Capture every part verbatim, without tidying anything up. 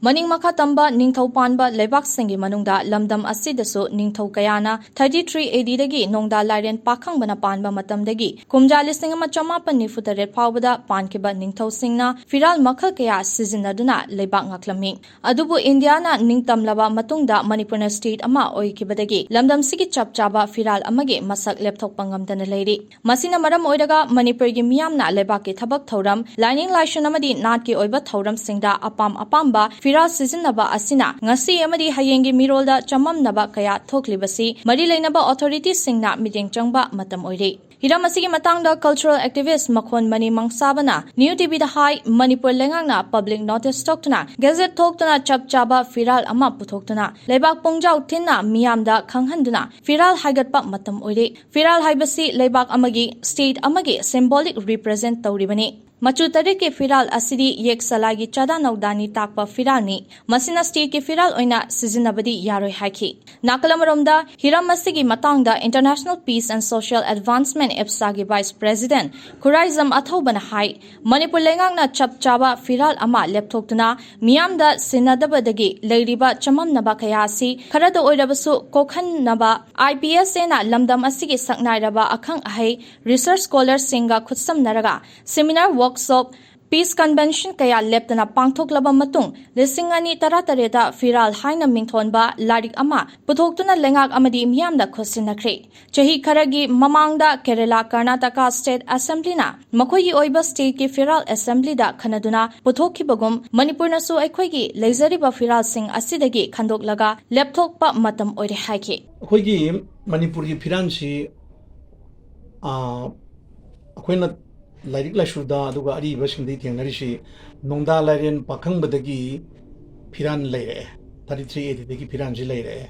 ꯃꯅꯤꯡ ꯃꯈꯥ ꯇꯝꯕ ꯅꯤꯡꯊꯧ ꯄꯥꯟꯕ ꯂꯩꯕꯥꯛꯁꯤꯡꯒꯤ ꯃꯅꯨꯡꯗ ꯂꯝꯗꯝ ꯑꯁꯤꯗꯁꯨ ꯅꯤꯡꯊꯧ ꯀꯌꯥꯅ thirty three A Dꯗꯒꯤ ꯅꯣꯡꯗꯥ ꯂꯥꯏꯔꯦꯟ ꯄꯥꯈꯪꯕꯅ ꯄꯥꯟꯕ ꯃꯇꯝꯗꯒꯤ ꯀꯨꯝꯖꯥ ꯂꯤꯁꯤꯡ ꯑꯃ ꯆꯃꯥꯄꯟ ꯅꯤꯐꯨ ꯇꯔꯦꯠ ꯐꯥꯎꯕꯗ ꯄꯥꯟꯈꯤꯕ ꯅꯤꯡꯊꯧꯁꯤꯡꯅ ꯐꯤꯔꯥꯜ ꯃꯈꯜ ꯀꯌꯥ ꯁꯤꯖꯤꯟꯅꯗꯨꯅ ꯂꯩꯕꯥꯛ ꯉꯥꯛꯂꯝꯃꯤ꯫ ꯑꯗꯨꯕꯨ ꯏꯟꯗꯤꯌꯥꯅ ꯅꯤꯡꯇꯝꯂꯕ ꯃꯇꯨꯡꯗ ꯃꯅꯤꯄꯨꯔꯅ state ꯑꯃ ꯑꯣꯏꯈꯤꯕꯗꯒꯤ ꯂꯝꯗꯝꯁꯤꯒꯤ ꯆꯞ ꯆꯥꯕ ꯐꯤꯔꯥꯜ ꯑꯃꯒꯤ ꯃꯁꯛ ꯂꯦꯞꯊꯣꯛꯄ ꯉꯝꯗꯅ ꯂꯩꯔꯤ꯫ ꯃꯁꯤꯅ ꯃꯔꯝ ꯑꯣꯏꯔꯒ ꯃꯅꯤꯄꯨꯔꯒꯤ ꯃꯤꯌꯥꯝꯅ ꯂꯩꯕꯥꯛꯀꯤ ꯊꯕꯛ ꯊꯧꯔꯝ, ꯂꯥꯏꯅꯤꯡ ꯂꯥꯏꯁꯣꯟ ꯑꯃꯗꯤ ꯅꯥꯠꯀꯤ ꯑꯣꯏꯕ ꯊꯧꯔꯝꯁꯤꯡꯗ ꯑꯄꯥꯝ ꯑꯄꯥꯝꯕ ꯐꯤꯔꯥꯜ ꯁꯤꯖꯤꯟꯅꯕ ꯑꯁꯤꯅ ꯉꯁꯤ ꯑꯃꯗꯤ ꯍꯌꯦꯡꯒꯤ ꯃꯤꯔꯣꯜꯗ ꯆꯃꯝꯅꯕ ꯀꯌꯥ ꯊꯣꯛꯂꯤꯕꯁꯤ ꯃꯔꯤ ꯂꯩꯅꯕ authorityꯁꯤꯡꯅ ꯃꯤꯠꯌꯦꯡ ꯆꯪꯕ ꯃꯇꯝ ꯑꯣꯏꯔꯦ꯫ ꯍꯤꯔꯝ ꯑꯁꯤꯒꯤ ꯃꯇꯥꯡꯗ cultural activist ꯃꯈꯣꯟ ꯃꯅꯤ ꯃꯪꯁꯥꯕꯅ New TVꯗ ꯍꯥꯏ, ꯃꯅꯤꯄꯨꯔ ꯂꯩꯉꯥꯛꯅ public notice ꯊꯣꯛꯇꯨꯅ, gazette ꯊꯣꯛꯇꯨꯅ ꯆꯞ ꯆꯥꯕ ꯐꯤꯔꯥꯜ ꯑꯃ ꯄꯨꯊꯣꯛꯇꯨꯅ ꯂꯩꯕꯥꯛ ꯄꯨꯡꯖꯥꯎ ꯊꯤꯟꯅ ꯃꯤꯌꯥꯝꯗ ꯈꯪꯍꯟꯗꯨꯅ ꯐꯤꯔꯥꯜ ꯍꯥꯏꯒꯠꯄ ꯃꯇꯝ ꯑꯣꯏꯔꯦ꯫ ꯐꯤꯔꯥꯜ ꯍꯥꯏꯕꯁꯤ ꯂꯩꯕꯥꯛ ꯑꯃꯒꯤ, state ꯑꯃꯒꯤ symbolic represent ꯇꯧꯔꯤꯕꯅꯤ꯫ ꯃꯆꯨ ꯇꯔꯦꯠꯀꯤ ꯐꯤꯔꯥꯜ ꯑꯁꯤꯗꯤ ꯌꯦꯛ ꯆꯂꯥꯏꯒꯤ ꯆꯥꯗꯥ ꯅꯧꯗꯥꯅꯤ ꯇꯥꯛꯄ ꯐꯤꯔꯥꯜꯅꯤ꯫ ꯃꯁꯤꯅ stateꯀꯤ ꯐꯤꯔꯥꯜ ꯑꯣꯏꯅ ꯁꯤꯖꯤꯟꯅꯕꯗꯤ ꯌꯥꯔꯣꯏ ꯍꯥꯏꯈꯤ꯫ ꯅꯥꯀꯜ ꯑꯃꯔꯣꯝꯗ, ꯍꯤꯔꯝ ꯑꯁꯤꯒꯤ ꯃꯇꯥꯡꯗ International Peace and Social Advancement, IPSAꯒꯤ vice president Khuraijam ꯑꯊꯧꯕꯅ ꯍꯥꯏ, ꯃꯅꯤꯄꯨꯔ ꯂꯩꯉꯥꯛꯅ ꯆꯞ ꯆꯥꯕ ꯐꯤꯔꯥꯜ ꯑꯃ ꯂꯦꯞꯊꯣꯛꯇꯨꯅ ꯃꯤꯌꯥꯝꯗ ꯁꯤꯟꯅꯗꯕꯗꯒꯤ ꯂꯩꯔꯤꯕ ꯆꯃꯝꯅꯕ ꯀꯌꯥ ꯑꯁꯤ ꯈꯔꯗ ꯑꯣꯏꯔꯕꯁꯨ ꯀꯣꯛꯍꯟꯅꯕ IPSAꯅ ꯂꯝꯗꯝ ꯑꯁꯤꯒꯤ ꯁꯛꯅꯥꯏꯔꯕ ꯑꯈꯪ ꯑꯍꯩ, research scholarꯁꯤꯡꯒ ꯈꯨꯠꯁꯝꯅꯔꯒ seminar, workshop, peace convention ꯀꯌꯥ ꯂꯦꯞꯇꯅ ꯄꯥꯡꯊꯣꯛꯂꯕ ꯃꯇꯨꯡ, ꯂꯤꯁꯤꯡ ꯑꯅꯤ ꯇꯔꯥꯇꯔꯦꯠꯇ ꯐꯤꯔꯥꯜ ꯍꯥꯏꯅ ꯃꯤꯡꯊꯣꯟꯕ ꯂꯥꯏꯔꯤꯛ ꯑꯃ ꯄꯨꯊꯣꯛꯇꯨꯅ ꯂꯩꯉꯥꯛ ꯑꯃꯗꯤ ꯃꯤꯌꯥꯝꯗ ꯈꯨꯠꯁꯤꯟꯅꯈ꯭ꯔꯦ꯫ ꯆꯍꯤ ꯈꯔꯒꯤ ꯃꯃꯥꯡꯗ ꯀꯦꯔꯂꯥ, ꯀꯔꯅꯥꯇꯀꯥ state assemblyꯅ ꯃꯈꯣꯏꯒꯤ ꯑꯣꯏꯕ stateꯀꯤ ꯐꯤꯔꯥꯜ assemblyꯗ ꯈꯟꯅꯗꯨꯅ ꯄꯨꯊꯣꯛꯈꯤꯕꯒꯨꯝ, ꯃꯅꯤꯄꯨꯔꯅꯁꯨ ꯑꯩꯈꯣꯏꯒꯤ ꯂꯩꯖꯔꯤꯕ ꯐꯤꯔꯥꯜꯁꯤꯡ ꯑꯁꯤꯗꯒꯤ ꯈꯟꯗꯣꯛꯂꯒ ꯂꯦꯞꯊꯣꯛꯄ ꯃꯇꯝ ꯑꯣꯏꯔꯦ ꯍꯥꯏꯈꯤ꯫ ꯑꯩꯈꯣꯏꯒꯤ ꯃꯅꯤꯄꯨꯔꯒꯤ ꯐꯤꯔꯥꯜꯁꯤ, ꯑꯥ, ꯑꯩꯈꯣꯏꯅ ꯂꯥꯏꯔꯤꯛ ꯂꯥꯏꯁꯨꯗ ꯑꯗꯨꯒ ꯑꯔꯤꯕꯁꯤꯡꯗꯒꯤ ꯊꯦꯡꯅꯔꯤꯁꯤ, ꯅꯣꯡꯗꯥ ꯂꯥꯏꯔꯦꯟ ꯄꯥꯈꯪꯕꯗꯒꯤ ꯐꯤꯔꯥꯜ ꯂꯩꯔꯛꯑꯦ, thirty three A Dꯗꯒꯤ ꯐꯤꯔꯥꯜꯁꯤ ꯂꯩꯔꯛꯑꯦ꯫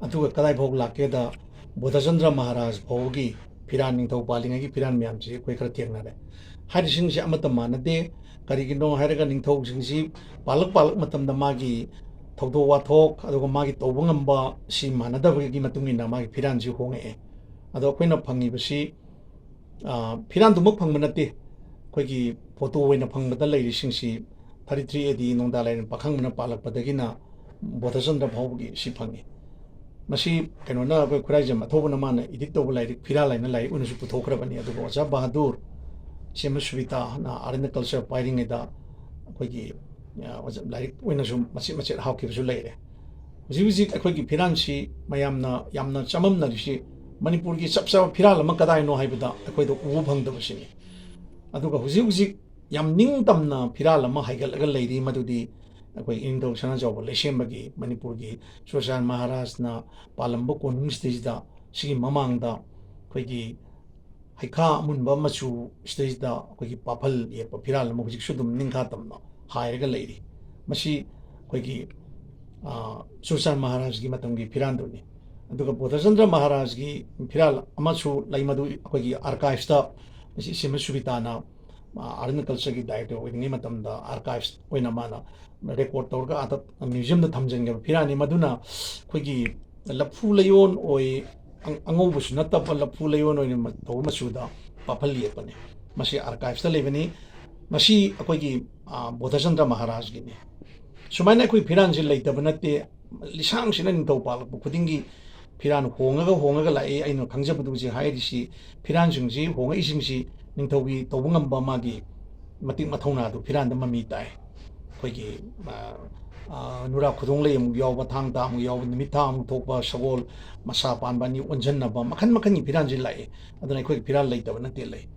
ꯑꯗꯨꯒ ꯀꯗꯥꯏ ꯐꯥꯎ ꯂꯥꯛꯀꯦꯗ, ꯕꯣꯙꯆꯟꯗ꯭ꯔ ꯃꯍꯥꯔꯥꯖ ꯐꯥꯎꯒꯤ ꯐꯤꯔꯥꯜ, ꯅꯤꯡꯊꯧ ꯄꯥꯜꯂꯤꯉꯩꯒꯤ ꯐꯤꯔꯥꯜ ꯃꯌꯥꯝꯁꯤ ꯑꯩꯈꯣꯏ ꯈꯔ ꯊꯦꯡꯅꯔꯦ꯫ ꯍꯥꯏꯔꯤꯁꯤꯡꯁꯤ ꯑꯃꯠꯇ ꯃꯥꯟꯅꯗꯦ꯫ ꯀꯔꯤꯒꯤꯅꯣ ꯍꯥꯏꯔꯒ, ꯅꯤꯡꯊꯧꯁꯤꯡꯁꯤ ꯄꯥꯜꯂꯛ ꯄꯥꯜꯂꯛ ꯃꯇꯝꯗ ꯃꯥꯒꯤ ꯊꯧꯗꯣꯛ ꯋꯥꯊꯣꯛ, ꯑꯗꯨꯒ ꯃꯥꯒꯤ ꯇꯧꯕ ꯉꯝꯕ ꯁꯤ ꯃꯥꯟꯅꯗꯕꯒꯤ ꯃꯇꯨꯡ ꯏꯟꯅ ꯃꯥꯒꯤ ꯐꯤꯔꯥꯜꯁꯤ ꯍꯣꯡꯉꯛꯑꯦ꯫ ꯑꯗꯣ ꯑꯩꯈꯣꯏꯅ ꯐꯪꯉꯤꯕꯁꯤ, ꯑ, ꯐꯤꯔꯥꯜꯗꯨꯃꯛ ꯐꯪꯕ ꯅꯠꯇꯦ, ꯑꯩꯈꯣꯏꯒꯤ photo ꯑꯣꯏꯅ ꯐꯪꯕꯗ ꯂꯩꯔꯤꯁꯤꯡꯁꯤ ꯊꯥꯔꯇꯤ ꯊ꯭ꯔꯤ ꯑꯦ ꯗꯤ ꯅꯣꯡꯗꯥ ꯂꯥꯏꯔꯦꯟ ꯄꯥꯈꯪꯕꯅ ꯄꯥꯜꯂꯛꯄꯗꯒꯤꯅ ꯕꯣꯙꯆꯟꯗ꯭ꯔ ꯐꯥꯎꯕꯒꯤ ꯁꯤ ꯐꯪꯉꯤ꯫ ꯃꯁꯤ ꯀꯩꯅꯣꯅ, ꯑꯩꯈꯣꯏ ꯈꯨꯔꯥꯏꯖꯝ ꯑꯊꯧꯕꯅ ꯃꯥꯅ edit ꯇꯧꯕ ꯂꯥꯏꯔꯤꯛ, ꯐꯤꯔꯥꯜ ꯍꯥꯏꯅ ꯂꯥꯏꯔꯤꯛ ꯑꯣꯏꯅꯁꯨ ꯄꯨꯊꯣꯛꯈ꯭ꯔꯕꯅꯤ꯫ ꯑꯗꯨꯒ ꯑꯣꯖꯥ ꯕꯍꯥꯗꯨꯔ, ꯁꯦꯝꯕ ꯁꯨꯕꯤꯇꯥꯅ Art and Culture ꯄꯥꯏꯔꯤꯉꯩꯗ ꯑꯩꯈꯣꯏꯒꯤ, ꯑ, ꯑꯣꯖꯥ, ꯂꯥꯏꯔꯤꯛ ꯑꯣꯏꯅꯁꯨ ꯃꯆꯦꯠ ꯃꯆꯦꯠ ꯍꯥꯞꯈꯤꯕꯁꯨ ꯂꯩꯔꯦ꯫ ꯍꯧꯖꯤꯛ ꯍꯧꯖꯤꯛ ꯑꯩꯈꯣꯏꯒꯤ ꯐꯤꯔꯥꯜꯁꯤ ꯃꯌꯥꯝꯅ ꯌꯥꯝꯅ ꯆꯃꯝꯅꯔꯤꯁꯤ ꯃꯅꯤꯄꯨꯔꯒꯤ ꯆꯞ ꯆꯥꯕ ꯐꯤꯔꯥꯜ ꯑꯃ ꯀꯗꯥꯏꯅꯣ ꯍꯥꯏꯕꯗ ꯑꯩꯈꯣꯏꯗ ꯎꯕ ꯐꯪꯗꯕꯁꯤꯅꯤ꯫ ꯑꯗꯨꯒ ꯍꯧꯖꯤꯛ ꯍꯧꯖꯤꯛ ꯌꯥꯝ ꯅꯤꯡꯇꯝꯅ ꯐꯤꯔꯥꯜ ꯑꯃ ꯍꯥꯏꯒꯠꯂꯒ ꯂꯩꯔꯤ, ꯃꯗꯨꯗꯤ ꯑꯩꯈꯣꯏ ꯏꯅꯤꯡꯊꯧ ꯁꯅꯥꯖꯥꯎꯕ ꯂꯩꯁꯦꯝꯕꯒꯤ ꯃꯅꯤꯄꯨꯔꯒꯤ ꯁꯨꯔꯆꯥꯟ ꯃꯍꯥꯔꯥꯖꯅ ꯄꯥꯜꯂꯝꯕ ꯀꯣꯅꯨꯡꯁꯤꯗꯩꯁꯤꯗ, ꯁꯤꯒꯤ ꯃꯃꯥꯡꯗ ꯑꯩꯈꯣꯏꯒꯤ ꯍꯩꯈꯥ ꯑꯃꯨꯟꯕ ꯃꯆꯨ ꯁꯤꯗꯩꯁꯤꯗ ꯑꯩꯈꯣꯏꯒꯤ ꯄꯥꯐꯜ ꯌꯦꯛꯄ ꯐꯤꯔꯥꯜ ꯑꯃ ꯍꯧꯖꯤꯛꯁꯨ ꯑꯗꯨꯝ ꯅꯤꯡꯈꯥ ꯇꯝꯅ ꯍꯥꯏꯔꯒ ꯂꯩꯔꯤ꯫ ꯃꯁꯤ ꯑꯩꯈꯣꯏꯒꯤ, ꯑ, ꯁꯨꯔꯆꯥꯟ ꯃꯍꯥꯔꯥꯖꯒꯤ ꯃꯇꯝꯒꯤ ꯐꯤꯔꯥꯜꯗꯨꯅꯤ꯫ ꯑꯗꯨꯒ ꯕꯣꯙꯆꯟꯗ꯭ꯔ ꯃꯍꯥꯔꯥꯖꯒꯤ ꯐꯤꯔꯥꯜ ꯑꯃꯁꯨ ꯂꯩ, ꯃꯗꯨ ꯑꯩꯈꯣꯏꯒꯤ archives ꯇ ꯃꯁꯤ ꯏꯆꯦꯃ ꯁꯨꯕꯤꯇꯥꯅ, ꯑ, Art and Culture ꯒꯤ director ꯑꯣꯏꯔꯤꯉꯩ ꯃꯇꯝꯗ archives ꯑꯣꯏꯅ ꯃꯥꯅ record ꯇꯧꯔꯒ ꯑꯥꯗ museum ꯗ ꯊꯝꯖꯤꯟꯈꯤꯕ ꯐꯤꯔꯥꯜꯅꯤ꯫ ꯃꯗꯨꯅ ꯑꯩꯈꯣꯏꯒꯤ ꯂꯐꯨ ꯂꯩꯌꯣꯟ ꯑꯣꯏ, ꯑꯪ-, ꯑꯉꯧꯕꯁꯨ ꯅꯠꯇꯕ ꯂꯐꯨ ꯂꯩꯌꯣꯟ ꯑꯣꯏꯅ ꯃ-, ꯇꯧꯕ ꯃꯆꯨꯗ ꯄꯥꯐꯜ ꯌꯦꯛꯄꯅꯤ꯫ ꯃꯁꯤ archives ꯇ ꯂꯩꯕꯅꯤ꯫ ꯃꯁꯤ ꯑꯩꯈꯣꯏꯒꯤ, ꯑ, ꯕꯣꯙꯆꯟꯗ꯭ꯔ ꯃꯍꯥꯔꯥꯖꯒꯤꯅꯤ꯫ ꯁꯨꯃꯥꯏꯅ ꯑꯩꯈꯣꯏ ꯐꯤꯔꯥꯜꯁꯤ ꯂꯩꯇꯕ ꯅꯠꯇꯦ꯫ ꯂꯤꯁꯥꯡꯁꯤꯅ ꯅꯤꯡꯊꯧ ꯄꯥꯜꯂꯛꯄ ꯈꯨꯗꯤꯡꯒꯤ ꯐꯤꯔꯥꯜ ꯍꯣꯡꯉꯒ ꯍꯣꯡꯉꯒ ꯂꯥꯛꯏ꯫ ꯑꯩꯅ ꯈꯪꯖꯕꯗꯨ ꯍꯧꯖꯤꯛ ꯍꯥꯏꯔꯤꯁꯤ, ꯐꯤꯔꯥꯜꯁꯤꯡꯁꯤ ꯍꯣꯡꯉꯛꯏꯁꯤꯡꯁꯤ ꯅꯤꯡꯊꯧꯒꯤ ꯇꯧꯕ ꯉꯝꯕ ꯃꯥꯒꯤ ꯃꯇꯤꯛ ꯃꯊꯧꯅꯥꯗꯨ ꯐꯤꯔꯥꯜꯗ ꯃꯃꯤ ꯇꯥꯏ꯫ ꯑꯩꯈꯣꯏꯒꯤ, ꯑ, ꯑ, ꯅꯨꯔꯥ ꯈꯨꯗꯣꯡꯂꯩ ꯑꯃꯨꯛ ꯌꯥꯎꯕ, ꯊꯥꯡ ꯇꯥ ꯑꯃꯨꯛ ꯌꯥꯎꯕ, ꯅꯨꯃꯤꯠ ꯊꯥ ꯑꯃꯨꯛ ꯊꯣꯛꯄ, ꯁꯒꯣꯜ ꯃꯁꯥ ꯄꯥꯟꯕ ꯑꯅꯤ ꯑꯣꯟꯁꯤꯟꯅꯕ, ꯃꯈꯜ ꯃꯈꯜꯒꯤ ꯐꯤꯔꯥꯜꯁꯤ ꯂꯥꯛꯏ꯫ ꯑꯗꯨꯅ ꯑꯩꯈꯣꯏꯒꯤ ꯐꯤꯔꯥꯜ ꯂꯩꯇꯕ ꯅꯠꯇꯦ, ꯂꯩ꯫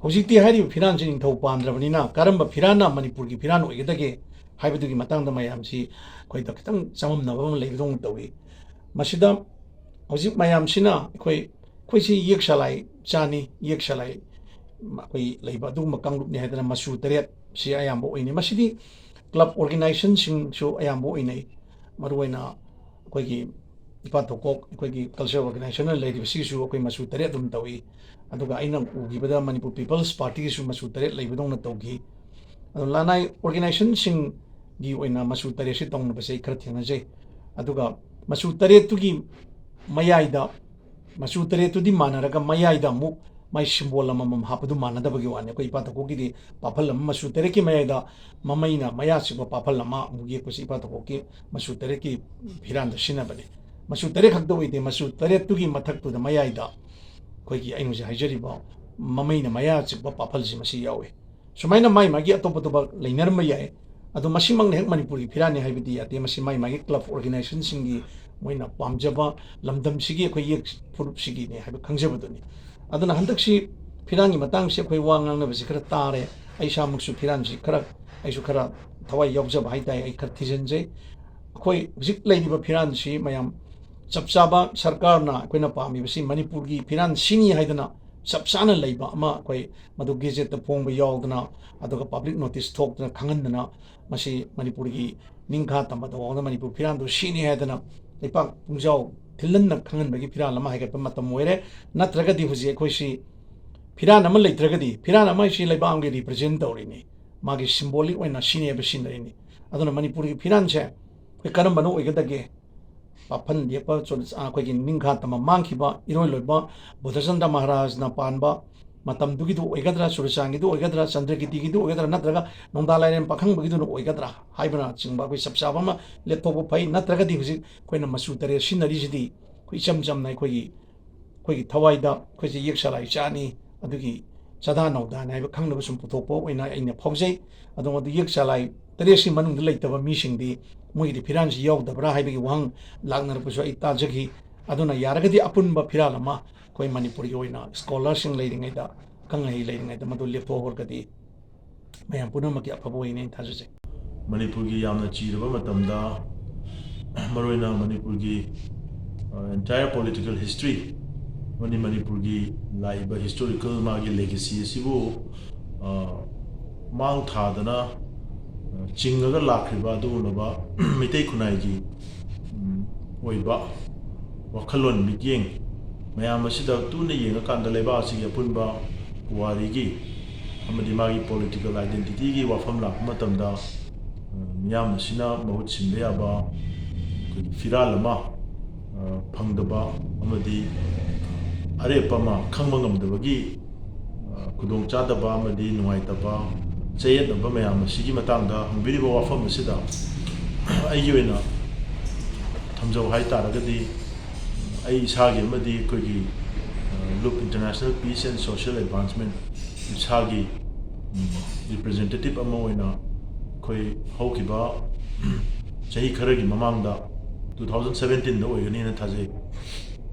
ꯍꯧꯖꯤꯛꯇꯤ ꯍꯥꯏꯔꯤꯕ ꯐꯤꯔꯥꯜꯁꯤ ꯅꯤꯡꯊꯧ ꯄꯥꯟꯗ꯭ꯔꯕꯅꯤꯅ ꯀꯔꯝꯕ ꯐꯤꯔꯥꯜꯅ ꯃꯅꯤꯄꯨꯔꯒꯤ ꯐꯤꯔꯥꯜ ꯑꯣꯏꯒꯗꯒꯦ ꯍꯥꯏꯕꯗꯨꯒꯤ ꯃꯇꯥꯡꯗ ꯃꯌꯥꯝꯁꯤ ꯑꯩꯈꯣꯏꯗ ꯈꯤꯇꯪ ꯆꯃꯝꯅꯕ ꯑꯃ ꯂꯩꯕꯗꯧꯅ ꯇꯧꯏ꯫ ꯃꯁꯤꯗ ꯍꯧꯖꯤꯛ ꯃꯌꯥꯝꯁꯤꯅ ꯑꯩꯈꯣꯏ, ꯑꯩꯈꯣꯏꯁꯤ ꯌꯦꯛ ꯁꯂꯥꯏ ꯆꯥꯅꯤ, ꯌꯦꯛ ꯁꯂꯥꯏ ꯑꯩꯈꯣꯏ ꯂꯩꯕ ꯑꯗꯨꯒꯨꯝꯕ ꯀꯥꯡꯂꯨꯞꯅꯤ ꯍꯥꯏꯗꯅ ꯃꯆꯨ ꯇꯔꯦꯠ ꯁꯤ ꯑꯌꯥꯝꯕ ꯑꯣꯏꯅꯩ꯫ ꯃꯁꯤꯗꯤ club organization ꯁꯤꯡꯁꯨ ꯑꯌꯥꯝꯕ ꯑꯣꯏꯅꯩ꯫ ꯃꯔꯨꯑꯣꯏꯅ ꯑꯩꯈꯣꯏꯒꯤ ꯏꯄꯥ ꯊꯧꯀꯣꯛ ꯑꯩꯈꯣꯏꯒꯤ cultural organization ꯅ ꯂꯩꯔꯤꯕꯁꯤꯒꯤꯁꯨ ꯑꯩꯈꯣꯏ ꯃꯆꯨ ꯇꯔꯦꯠ ꯑꯗꯨꯝ ꯇꯧꯏ꯫ ꯑꯗꯨꯒ ꯑꯩꯅ ꯎꯈꯤꯕꯗ ꯃꯅꯤꯄꯨꯔ People's Party ꯒꯤꯁꯨ ꯃꯆꯨ ꯇꯔꯦꯠ ꯂꯩꯕꯗꯧꯅ ꯇꯧꯈꯤ꯫ ꯑꯗꯣ ꯂꯅꯥꯏ organization ꯁꯤꯡꯒꯤ ꯑꯣꯏꯅ ꯃꯆꯨ ꯇꯔꯦꯠꯁꯤ ꯇꯧꯅꯕꯁꯦ ꯑꯩ ꯈꯔ ꯊꯦꯡꯅꯖꯩ꯫ ꯑꯗꯨꯒ ꯃꯆꯨ ꯇꯔꯦꯠꯇꯨꯒꯤ ꯃꯌꯥꯏꯗ, ꯃꯆꯨ ꯇꯔꯦꯠꯇꯨꯗꯤ ꯃꯥꯟꯅꯔꯒ ꯃꯌꯥꯏꯗ ꯑꯃꯨꯛ ꯃꯥꯏ symbol ꯑꯃꯃꯝ ꯍꯥꯞꯄꯗꯨ ꯃꯥꯟꯅꯗꯕꯒꯤ ꯋꯥꯅꯤ꯫ ꯑꯩꯈꯣꯏ ꯏꯄꯥ ꯊꯧꯀꯣꯛꯀꯤꯗꯤ ꯄꯥꯐꯜ ꯑꯃ ꯃꯆꯨ ꯇꯔꯦꯠꯀꯤ ꯃꯌꯥꯏꯗ ꯃꯃꯩꯅ ꯃꯌꯥ ꯆꯤꯛꯄ ꯄꯥꯐꯜ ꯑꯃ ꯑꯃꯨꯛ ꯌꯦꯛꯄꯁꯤ ꯏꯄꯥ ꯊꯧꯀꯣꯛꯀꯤ ꯃꯆꯨ ꯇꯔꯦꯠꯀꯤ ꯐꯤꯔꯥꯟꯗ ꯁꯤꯖꯤꯟꯅꯕꯅꯤ꯫ ꯃꯆꯨ ꯇꯔꯦꯠ ꯈꯛꯇ ꯑꯣꯏꯗꯦ, ꯃꯆꯨ ꯇꯔꯦꯠꯇꯨꯒꯤ ꯃꯊꯛꯇꯨꯗ ꯃꯌꯥꯏꯗ ꯑꯩꯈꯣꯏꯒꯤ ꯑꯩꯅ ꯍꯧꯖꯤꯛ ꯍꯥꯏꯖꯔꯤꯕ ꯃꯃꯩꯅ ꯃꯌꯥ ꯆꯤꯛꯄ ꯄꯥꯐꯜꯁꯤ ꯃꯁꯤ ꯌꯥꯎꯏ꯫ ꯁꯨꯃꯥꯏꯅ ꯃꯥꯏ ꯃꯥꯒꯤ ꯑꯇꯣꯞ ꯑꯇꯣꯞꯄ ꯂꯩꯅꯔꯝꯕ ꯌꯥꯏ, ꯑꯗꯣ ꯃꯁꯤꯃꯛꯅ ꯍꯦꯛ ꯃꯅꯤꯄꯨꯔꯒꯤ ꯐꯤꯔꯥꯟꯅꯤ ꯍꯥꯏꯕꯗꯤ ꯌꯥꯗꯦ꯫ ꯃꯁꯤ ꯃꯥꯏ ꯃꯥꯒꯤ club organizationꯁꯤꯡꯒꯤ ꯃꯣꯏꯅ ꯄꯥꯝꯖꯕ ꯂꯝꯗꯝꯁꯤꯒꯤ ꯑꯩꯈꯣꯏ ꯌꯦꯛ ꯐꯨꯔꯨꯞꯁꯤꯒꯤꯅꯦ ꯍꯥꯏꯕ ꯈꯪꯖꯕꯗꯨꯅꯤ꯫ ꯑꯗꯨꯅ ꯍꯟꯗꯛꯁꯤ ꯐꯤꯔꯥꯟꯒꯤ ꯃꯇꯥꯡꯁꯤ ꯑꯩꯈꯣꯏ ꯋꯥ ꯉꯥꯡꯅꯕꯁꯤ ꯈꯔ ꯇꯥꯔꯦ꯫ ꯑꯩ ꯏꯁꯥꯃꯛꯁꯨ ꯐꯤꯔꯥꯟꯁꯤ ꯈꯔ, ꯑꯩꯁꯨ ꯈꯔ ꯊꯋꯥꯏ ꯌꯥꯎꯖꯕ ꯍꯥꯏꯇꯥꯔꯦ, ꯑꯩ ꯈꯔ ꯊꯤꯖꯤꯟꯖꯩ꯫ ꯑꯩꯈꯣꯏ ꯍꯧꯖꯤꯛ ꯂꯩꯔꯤꯕ ꯐꯤꯔꯥꯟꯁꯤ ꯃꯌꯥꯝ ꯆꯞ ꯆꯥꯕ ꯁꯔꯀꯥꯔꯅ ꯑꯩꯈꯣꯏꯅ ꯄꯥꯝꯃꯤꯕꯁꯤ ꯃꯅꯤꯄꯨꯔꯒꯤ ꯐꯤꯔꯥꯟ ꯁꯤꯅꯤ ꯍꯥꯏꯗꯅ ꯆꯞ ꯆꯥꯅ ꯂꯩꯕ ꯑꯃ ꯑꯩꯈꯣꯏ ꯃꯗꯨ gazetteꯇ ꯐꯣꯡꯕ ꯌꯥꯎꯗꯅ, ꯑꯗꯨꯒ public notice ꯊꯣꯛꯇꯅ ꯈꯪꯍꯟꯗꯅ ꯃꯁꯤ ꯃꯅꯤꯄꯨꯔꯒꯤ ꯅꯤꯡꯈꯥ ꯇꯝꯕꯗ ꯐꯥꯎꯗ ꯃꯅꯤꯄꯨꯔ ꯐꯤꯔꯥꯟꯗꯨ ꯁꯤꯅꯤ ꯍꯥꯏꯗꯅ ꯂꯩꯄꯥꯛ ꯄꯨꯡꯖꯥꯎ ꯊꯤꯜꯍꯟꯅ ꯈꯪꯍꯟꯕꯒꯤ ꯐꯤꯔꯥꯜ ꯑꯃ ꯍꯥꯏꯒꯠꯄ ꯃꯇꯝ ꯑꯣꯏꯔꯦ꯫ ꯅꯠꯇ꯭ꯔꯒꯗꯤ ꯍꯧꯖꯤꯛ ꯑꯩꯈꯣꯏꯁꯤ ꯐꯤꯔꯥꯟ ꯑꯃ ꯂꯩꯇ꯭ꯔꯒꯗꯤ, ꯐꯤꯔꯥꯟ ꯑꯃ ꯍꯥꯏꯁꯤ ꯂꯩꯕꯥꯛ ꯑꯃꯒꯤ represent ꯇꯧꯔꯤꯅꯤ, ꯃꯥꯒꯤ symbolic ꯑꯣꯏꯅ ꯁꯤꯅꯤ ꯍꯥꯏꯕ ꯁꯤꯖꯤꯟꯅꯔꯤꯅꯤ꯫ ꯑꯗꯨꯅ ꯃꯅꯤꯄꯨꯔꯒꯤ ꯐꯤꯔꯥꯟꯁꯦ ꯑꯩꯈꯣꯏ ꯀꯔꯝꯕꯅ ꯑꯣꯏꯒꯗꯒꯦ? ꯄꯥꯐꯜ ꯌꯦꯛꯄ ꯆꯨꯔ-, ꯑꯩꯈꯣꯏꯒꯤ ꯅꯤꯡꯈꯥ ꯇꯝꯕ ꯃꯥꯡꯈꯤꯕ ꯏꯔꯣꯏ ꯂꯣꯏꯕ ꯕꯨꯙꯆꯟꯗ꯭ꯔ ꯃꯍꯥꯔꯥꯖꯅ ꯄꯥꯟꯕ ꯃꯇꯝꯗꯨꯒꯤꯗꯨ ꯑꯣꯏꯒꯗ꯭ꯔꯥ, ꯆꯨꯔꯆꯥꯟꯒꯤꯗꯨ ꯑꯣꯏꯒꯗ꯭ꯔꯥ, ꯆꯟꯗ꯭ꯔꯀꯤꯇꯤꯒꯤꯗꯨ ꯑꯣꯏꯒꯗ꯭ꯔꯥ, ꯅꯠꯇ꯭ꯔꯒ ꯅꯣꯡꯗꯥ ꯂꯥꯏꯔꯦꯟ ꯄꯥꯈꯪꯕꯒꯤꯗꯨꯅ ꯑꯣꯏꯒꯗ꯭ꯔꯥ ꯍꯥꯏꯕꯅꯆꯤꯡꯕ ꯑꯩꯈꯣꯏ ꯆꯞ ꯆꯥꯕ ꯑꯃ ꯂꯦꯞꯊꯣꯛꯄ ꯐꯩ꯫ ꯅꯠꯇ꯭ꯔꯒꯗꯤ ꯍꯧꯖꯤꯛ ꯑꯩꯈꯣꯏꯅ ꯃꯆꯨ ꯇꯔꯦꯠ ꯁꯤꯖꯤꯟꯅꯔꯤꯁꯤꯗꯤ ꯑꯩꯈꯣꯏ ꯏꯆꯝ ꯆꯝꯅ ꯑꯩꯈꯣꯏꯒꯤ, ꯑꯩꯈꯣꯏꯒꯤ ꯊꯋꯥꯏꯗ ꯑꯩꯈꯣꯏꯁꯦ ꯌꯦꯛ ꯁꯂꯥꯏ ꯆꯥꯅꯤ, ꯑꯗꯨꯒꯤ ꯆꯥꯗꯥ ꯅꯧꯗꯥꯅꯤ ꯍꯥꯏꯕ ꯈꯪꯅꯕ ꯁꯨꯝ ꯄꯨꯊꯣꯛꯄ ꯑꯣꯏꯅ ꯑꯩꯅ ꯐꯥꯎꯖꯩ꯫ ꯑꯗꯣ ꯃꯗꯨ ꯌꯦꯛ ꯆꯂꯥꯏ ꯇꯔꯦꯠꯁꯤ ꯃꯅꯨꯡꯗ ꯂꯩꯇꯕ ꯃꯤꯁꯤꯡꯗꯤ ꯃꯣꯏꯒꯤꯗꯤ ꯐꯤꯔꯥꯟꯁꯤ ꯌꯥꯎꯗꯕ꯭ꯔꯥ ꯍꯥꯏꯕꯒꯤ ꯋꯥꯍꯪ ꯂꯥꯛꯅꯔꯛꯄꯁꯨ ꯑꯩ ꯇꯥꯖꯈꯤ꯫ ꯑꯗꯨꯅ ꯌꯥꯔꯒꯗꯤ ꯑꯄꯨꯟꯕ ꯐꯤꯔꯥꯜ ꯑꯃ ꯑꯩꯈꯣꯏ ꯃꯅꯤꯄꯨꯔꯒꯤ ꯑꯣꯏꯅ scholarꯁꯤꯡ ꯂꯩꯔꯤꯉꯩꯗ, ꯑꯈꯪ ꯑꯍꯩ ꯂꯩꯔꯤꯉꯩꯗ ꯃꯗꯨ ꯂꯦꯞꯊꯣꯛꯍꯧꯔꯒꯗꯤ ꯃꯌꯥꯝ ꯄꯨꯝꯅꯃꯛꯀꯤ ꯑꯐꯕ ꯑꯣꯏꯅꯤ ꯍꯥꯏꯅ ꯊꯥꯖꯖꯩ꯫ ꯃꯅꯤꯄꯨꯔꯒꯤ ꯌꯥꯝꯅ ꯆꯤꯔꯕ ꯃꯇꯝꯗ, ꯃꯔꯨꯑꯣꯏꯅ ꯃꯅꯤꯄꯨꯔꯒꯤ, ꯑ, entire political history ꯑꯃꯗꯤ ꯃꯅꯤꯄꯨꯔꯒꯤ ꯂꯥꯛꯏꯕ historical ꯃꯥꯒꯤ legacy ꯑꯁꯤꯕꯨ, ꯑ, ꯃꯥꯡ ꯊꯥꯗꯅ, ꯑ, ꯆꯤꯡꯉꯒ ꯂꯥꯛꯈ꯭ꯔꯤꯕ ꯑꯗꯨꯒꯨꯝꯂꯕ ꯃꯤꯇꯩ ꯈꯨꯟꯅꯥꯏꯒꯤ, ꯎꯝ, ꯑꯣꯏꯕ ꯋꯥꯈꯜꯂꯣꯟ ꯃꯤꯠꯌꯦꯡ ꯃꯌꯥꯝ ꯑꯁꯤꯗ ꯇꯨꯅ ꯌꯦꯡꯉꯀꯥꯟꯗ ꯂꯩꯕꯥꯛ ꯑꯁꯤꯒꯤ ꯑꯄꯨꯟꯕ ꯄꯨꯋꯥꯔꯤꯒꯤ ꯑꯃꯗꯤ ꯃꯥꯒꯤ political identityꯒꯤ ꯋꯥꯐꯝ ꯂꯥꯛꯄ ꯃꯇꯝꯗ, ꯑ, ꯃꯤꯌꯥꯝ ꯑꯁꯤꯅ ꯃꯍꯨꯠ ꯁꯤꯟꯕ ꯌꯥꯕ ꯑꯩꯈꯣꯏꯒꯤ ꯐꯤꯔꯥꯜ ꯑꯃ, ꯑ, ꯐꯪꯗꯕ ꯑꯃꯗꯤ ꯑꯔꯦꯞꯄ ꯑꯃ ꯈꯪꯕ ꯉꯝꯗꯕꯒꯤ, ꯑ, ꯈꯨꯗꯣꯡꯆꯥꯗꯕ ꯑꯃꯗꯤ ꯅꯨꯡꯉꯥꯏꯇꯕ, ꯆꯌꯦꯠꯅꯕ ꯃꯌꯥꯝ ꯑꯁꯤꯒꯤ ꯃꯇꯥꯡꯗ ꯍꯪꯕꯤꯔꯤꯕ ꯋꯥꯐꯝ ꯑꯁꯤꯗ ꯑꯩꯒꯤ ꯑꯣꯏꯅ ꯊꯝꯖꯧ ꯍꯥꯏ ꯇꯥꯔꯒꯗꯤ, ꯑꯩ ꯏꯁꯥꯒꯤ ꯑꯃꯗꯤ ꯑꯩꯈꯣꯏꯒꯤ, ꯑ, ꯂꯨꯞ International Peace and Social Advancement, ꯏꯞꯁꯥꯒꯤ, um, representative ꯑꯃ ꯑꯣꯏꯅ ꯑꯩꯈꯣꯏ ꯍꯧꯈꯤꯕ ꯆꯍꯤ ꯈꯔꯒꯤ ꯃꯃꯥꯡꯗ, two thousand seventeen ꯗ ꯑꯣꯏꯒꯅꯤꯅ ꯊꯥꯖꯩ,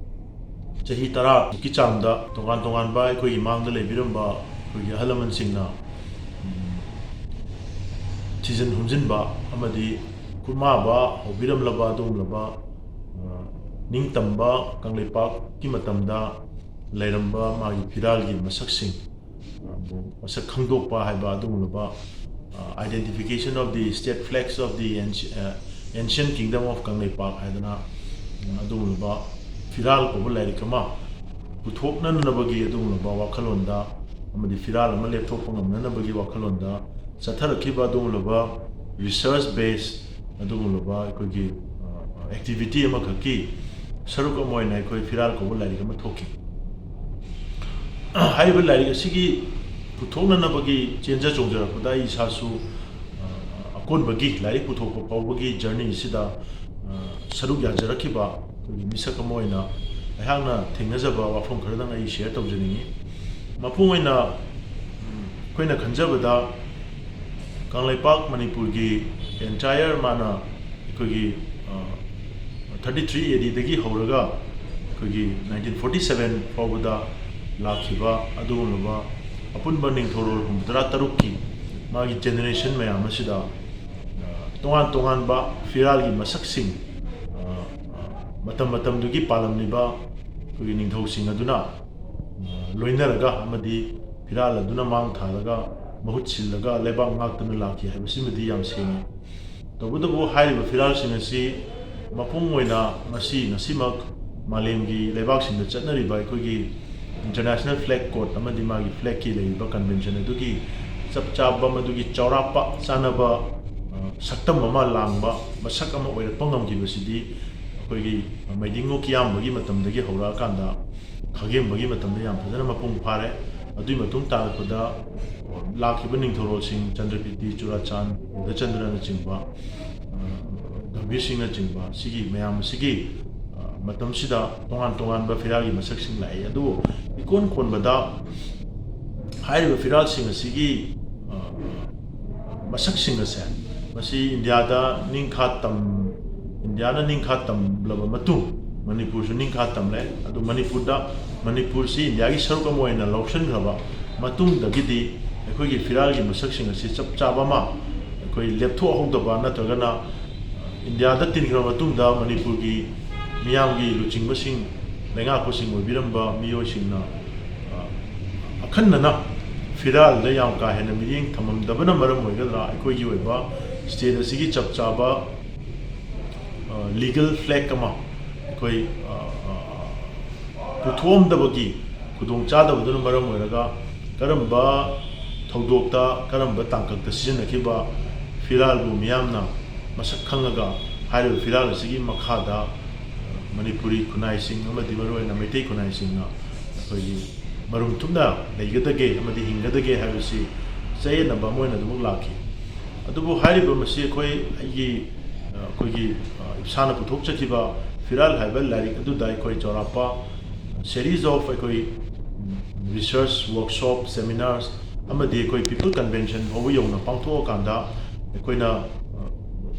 ꯆꯍꯤ ꯇꯔꯥꯃꯨꯛꯀꯤ ꯆꯥꯡꯗ ꯇꯣꯉꯥꯟ ꯇꯣꯉꯥꯟꯕ ꯑꯩꯈꯣꯏꯒꯤ ꯃꯥꯡꯗ ꯂꯩꯕꯤꯔꯝꯕ ꯑꯩꯈꯣꯏꯒꯤ ꯑꯍꯜ ꯂꯃꯟꯁꯤꯡꯅ, ꯎꯝ, ꯊꯤꯖꯤꯟ ꯍꯨꯝꯖꯤꯟꯕ ꯑꯃꯗꯤ ꯈꯨꯠꯃꯥꯕ ꯍꯧꯕꯤꯔꯝꯂꯕ ꯑꯗꯨꯒꯨꯝꯂꯕ, ꯑ, ꯅꯤꯡꯇꯝꯕ ꯀꯪꯂꯩꯄꯥꯛꯀꯤ ꯃꯇꯝꯗ ꯂꯩꯔꯝꯕ ꯃꯥꯒꯤ ꯐꯤꯔꯥꯜꯒꯤ ꯃꯁꯛꯁꯤꯡ, ꯑ, ꯃꯁꯛ ꯈꯪꯗꯣꯛꯄ ꯍꯥꯏꯕ ꯑꯗꯨꯒꯨꯝꯂꯕ, ꯑ, Identification of the State Flags of the Anci-, ꯑ, Ancient Kingdom of ꯀꯪꯂꯩꯄꯥꯛ ꯍꯥꯏꯗꯅ, ꯎꯝ, ꯑꯗꯨꯒꯨꯝꯂꯕ ꯐꯤꯔꯥꯜ ꯀꯧꯕ ꯂꯥꯏꯔꯤꯛ ꯑꯃ ꯄꯨꯊꯣꯛꯅꯅꯕꯒꯤ ꯑꯗꯨꯒꯨꯝꯂꯕ ꯋꯥꯈꯜꯂꯣꯟꯗ ꯑꯃꯗꯤ ꯐꯤꯔꯥꯜ ꯑꯃ ꯂꯦꯞꯊꯣꯛꯄ ꯉꯝꯅꯅꯕꯒꯤ ꯋꯥꯈꯜꯂꯣꯟꯗ ꯆꯠꯊꯔꯛꯈꯤꯕ ꯑꯗꯨꯒꯨꯝꯂꯕ research base ꯑꯗꯨꯒꯨꯝꯂꯕ ꯑꯩꯈꯣꯏꯒꯤ, ꯑ, activity ꯑꯃꯈꯛꯀꯤ ꯁꯔꯨꯛ ꯑꯃ ꯑꯣꯏꯅ ꯑꯩꯈꯣꯏ ꯐꯤꯔꯥꯜ ꯀꯧꯕ ꯂꯥꯏꯔꯤꯛ ꯑꯃ ꯊꯣꯛꯈꯤ꯫ ꯍꯥꯏꯔꯤꯕ ꯂꯥꯏꯔꯤꯛ ꯑꯁꯤꯒꯤ ꯄꯨꯊꯣꯛꯅꯅꯕꯒꯤ ꯆꯦꯟꯖ ꯆꯣꯡꯖꯔꯛꯄꯗ ꯑꯩ ꯏꯁꯥꯁꯨ, ꯑ, ꯑꯀꯣꯟꯕꯒꯤ ꯂꯥꯏꯔꯤꯛ ꯄꯨꯊꯣꯛꯄ ꯐꯥꯎꯕꯒꯤ journey ꯑꯁꯤꯗ, ꯑ, ꯁꯔꯨꯛ ꯌꯥꯖꯔꯛꯈꯤꯕ ꯑꯩꯈꯣꯏꯒꯤ ꯃꯤꯁꯛ ꯑꯃ ꯑꯣꯏꯅ ꯑꯩꯍꯥꯛꯅ ꯊꯦꯡꯅꯖꯕ ꯋꯥꯐꯝ ꯈꯔꯗꯪ ꯑꯩ share ꯇꯧꯖꯅꯤꯡꯉꯤ꯫ ꯃꯄꯨꯡ ꯑꯣꯏꯅ, ꯎꯝ, ꯑꯩꯈꯣꯏꯅ ꯈꯟꯖꯕꯗ ꯀꯪꯂꯩꯄꯥꯛ ꯃꯅꯤꯄꯨꯔꯒꯤ entire ꯃꯥꯅ ꯑꯩꯈꯣꯏꯒꯤ, ꯑ, thirty three A D ꯗꯒꯤ ꯍꯧꯔꯒ ꯑꯩꯈꯣꯏꯒꯤ nineteen forty seven ꯐꯥꯎꯕꯗ ꯂꯥꯛꯈꯤꯕ ꯑꯗꯨꯒꯨꯝꯂꯕ ꯑꯄꯨꯟꯕ ꯅꯤꯡꯊꯧꯔꯣꯜ ꯍꯨꯝꯐꯨꯇꯔꯥ ꯇꯔꯨꯛꯀꯤ ꯃꯥꯒꯤ generation ꯃꯌꯥꯝ ꯑꯁꯤꯗ, ꯑ, ꯇꯣꯉꯥꯟ ꯇꯣꯉꯥꯟꯕ ꯐꯤꯔꯥꯜꯒꯤ ꯃꯁꯛꯁꯤꯡ, ꯑ, ꯑ, ꯃꯇꯝ ꯃꯇꯝꯗꯨꯒꯤ ꯄꯥꯜꯂꯝꯂꯤꯕ ꯑꯩꯈꯣꯏꯒꯤ ꯅꯤꯡꯊꯧꯁꯤꯡ ꯑꯗꯨꯅ, ꯑ, ꯂꯣꯏꯅꯔꯒ ꯑꯃꯗꯤ ꯐꯤꯔꯥꯜ ꯑꯗꯨꯅ ꯃꯥꯡ ꯊꯥꯔꯒ ꯃꯍꯨꯠ ꯁꯤꯜꯂꯒ ꯂꯩꯕꯥꯛ ꯉꯥꯛꯇꯨꯅ ꯂꯥꯛꯈꯤ ꯍꯥꯏꯕꯁꯤꯃꯗꯤ ꯌꯥꯝ ꯁꯦꯡꯉꯤ꯫ ꯇꯧꯕꯇꯕꯨ ꯍꯥꯏꯔꯤꯕ ꯐꯤꯔꯥꯜꯁꯤꯡ ꯑꯁꯤ ꯃꯄꯨꯡ ꯑꯣꯏꯅ ꯉꯁꯤ, ꯉꯁꯤꯃꯛ ꯃꯥꯂꯦꯝꯒꯤ ꯂꯩꯕꯥꯛꯁꯤꯡꯗ ꯆꯠꯅꯔꯤꯕ ꯑꯩꯈꯣꯏꯒꯤ International Flag Code ꯑꯃꯗꯤ ꯃꯥꯒꯤ flag ꯀꯤ ꯂꯩꯔꯤꯕ convention ꯑꯗꯨꯒꯤ ꯆꯞ ꯆꯥꯕ, ꯃꯗꯨꯒꯤ ꯆꯥꯎꯔꯥꯛꯄ ꯆꯥꯅꯕ, ꯑ, ꯁꯛꯇꯝ ꯑꯃ ꯂꯥꯡꯕ ꯃꯁꯛ ꯑꯃ ꯑꯣꯏꯔꯛꯄ ꯉꯝꯈꯤꯕꯁꯤꯗꯤ ꯑꯩꯈꯣꯏꯒꯤ ꯃꯩꯗꯤꯡꯉꯨ ꯀꯤꯌꯥꯝꯕꯒꯤ ꯃꯇꯝꯗꯒꯤ ꯍꯧꯔꯛꯑꯀꯥꯟꯗ ꯈꯥꯒꯦꯝꯕꯒꯤ ꯃꯇꯝꯗ ꯌꯥꯝ ꯐꯖꯅ ꯃꯄꯨꯡ ꯐꯥꯔꯦ꯫ ꯑꯗꯨꯒꯤ ꯃꯇꯨꯡ ꯇꯥꯔꯛꯄꯗ ꯂꯥꯛꯈꯤꯕ ꯅꯤꯡꯊꯧꯔꯣꯜꯁꯤꯡ ꯆꯟꯗ꯭ꯔꯄꯤꯇꯤ, ꯆꯨꯔꯥꯆꯥꯟ, ꯕꯨꯙꯆꯟꯗ꯭ꯔꯅꯆꯤꯡꯕ, ꯑ, ꯒꯝꯚꯤꯔ ꯁꯤꯡꯅꯆꯤꯡꯕ, ꯁꯤꯒꯤ ꯃꯌꯥꯝ ꯑꯁꯤꯒꯤ, ꯑ, ꯃꯇꯝꯁꯤꯗ ꯇꯣꯉꯥꯟ ꯇꯣꯉꯥꯟꯕ ꯐꯤꯔꯥꯜꯒꯤ ꯃꯁꯛꯁꯤꯡ ꯂꯥꯛꯏ꯫ ꯑꯗꯨꯕꯨ ꯏꯀꯣꯟ ꯀꯣꯟꯕꯗ ꯍꯥꯏꯔꯤꯕ ꯐꯤꯔꯥꯜꯁꯤꯡ ꯑꯁꯤꯒꯤ, ꯑ, ꯃꯁꯛꯁꯤꯡ ꯑꯁꯦ, ꯃꯁꯤ ꯏꯟꯗꯤꯌꯥꯗ ꯅꯤꯡꯈꯥ ꯇꯝ-, ꯏꯟꯗꯤꯌꯥꯅ ꯅꯤꯡꯈꯥ ꯇꯝꯂꯕ ꯃꯇꯨꯡ ꯃꯅꯤꯄꯨꯔꯁꯨ ꯅꯤꯡꯈꯥ ꯇꯝꯂꯦ꯫ ꯑꯗꯨ ꯃꯅꯤꯄꯨꯔꯗ, ꯃꯅꯤꯄꯨꯔꯁꯤ ꯏꯟꯗꯤꯌꯥꯒꯤ ꯁꯔꯨꯛ ꯑꯃ ꯑꯣꯏꯅ ꯂꯧꯁꯤꯟꯈ꯭ꯔꯕ ꯃꯇꯨꯡꯗꯒꯤꯗꯤ ꯑꯩꯈꯣꯏꯒꯤ ꯐꯤꯔꯥꯜꯒꯤ ꯃꯁꯛꯁꯤꯡ ꯑꯁꯤ ꯆꯞ ꯆꯥꯕ ꯑꯃ ꯑꯩꯈꯣꯏ ꯂꯦꯞꯊꯣꯛꯍꯧꯗꯕ ꯅꯠꯇ꯭ꯔꯒꯅ ꯏꯟꯗꯤꯌꯥꯗ ꯇꯤꯟꯈ꯭ꯔꯕ ꯃꯇꯨꯡꯗ ꯃꯅꯤꯄꯨꯔꯒꯤ ꯃꯤꯌꯥꯝꯒꯤ ꯂꯨꯆꯤꯡꯕꯁꯤꯡ, ꯂꯩꯉꯥꯛꯄꯁꯤꯡ ꯑꯣꯏꯕꯤꯔꯝꯕ ꯃꯤꯑꯣꯏꯁꯤꯡꯅ, ꯑ, ꯑꯈꯟꯅꯅ ꯐꯤꯔꯥꯜꯗ ꯌꯥꯝ ꯀꯥ ꯍꯦꯟꯅ ꯃꯤꯠꯌꯦꯡ ꯊꯝꯃꯝꯗꯕꯅ ꯃꯔꯝ ꯑꯣꯏꯒꯗ꯭ꯔꯥ, ꯑꯩꯈꯣꯏꯒꯤ ꯑꯣꯏꯕ state ꯑꯁꯤꯒꯤ ꯆꯞ ꯆꯥꯕ, ꯑ, legal flag ꯑꯃ ꯑꯩꯈꯣꯏ, ꯑ, ꯑ, ꯄꯨꯊꯣꯛꯑꯝꯗꯕꯒꯤ ꯈꯨꯗꯣꯡꯆꯥꯗꯕꯗꯨꯅ ꯃꯔꯝ ꯑꯣꯏꯔꯒ ꯀꯔꯝꯕ ꯊꯧꯗꯣꯛꯇ, ꯀꯔꯝꯕ ꯇꯥꯡꯀꯛꯇ ꯁꯤꯖꯤꯟꯅꯈꯤꯕ ꯐꯤꯔꯥꯜꯕꯨ ꯃꯤꯌꯥꯝꯅ ꯃꯁꯛ ꯈꯪꯉꯒ ꯍꯥꯏꯔꯤꯕ ꯐꯤꯔꯥꯜ ꯑꯁꯤꯒꯤ ꯃꯈꯥꯗ ꯃꯅꯤꯄꯨꯔꯤ ꯈꯨꯟꯅꯥꯏꯁꯤꯡ ꯑꯃꯗꯤ ꯃꯔꯨꯑꯣꯏꯅ ꯃꯩꯇꯩ ꯈꯨꯟꯅꯥꯏꯁꯤꯡꯅ ꯑꯩꯈꯣꯏꯒꯤ ꯃꯔꯨꯝ ꯊꯨꯞꯅ ꯂꯩꯒꯗꯒꯦ ꯑꯃꯗꯤ ꯍꯤꯡꯒꯗꯒꯦ ꯍꯥꯏꯕꯁꯤ ꯆꯌꯦꯠꯅꯕ ꯑꯃ ꯑꯣꯏꯅ ꯑꯗꯨꯃꯛ ꯂꯥꯛꯈꯤ꯫ ꯑꯗꯨꯕꯨ ꯍꯥꯏꯔꯤꯕ ꯃꯁꯤ ꯑꯩꯈꯣꯏ, ꯑꯩꯒꯤ, ꯑ, ꯑꯩꯈꯣꯏꯒꯤ, ꯑ, ꯏꯁꯥꯅ ꯄꯨꯊꯣꯛꯆꯈꯤꯕ ꯐꯤꯔꯥꯜ ꯍꯥꯏꯕ ꯂꯥꯏꯔꯤꯛ ꯑꯗꯨꯗ ꯑꯩꯈꯣꯏ ꯆꯥꯎꯔꯥꯛꯄ series of ꯑꯩꯈꯣꯏ research workshop, seminars ꯑꯃꯗꯤ ꯑꯩꯈꯣꯏ people convention ꯐꯥꯎꯕ ꯌꯧꯅ ꯄꯥꯡꯊꯣꯛꯑꯀꯥꯟꯗ ꯑꯩꯈꯣꯏꯅ, ꯑ,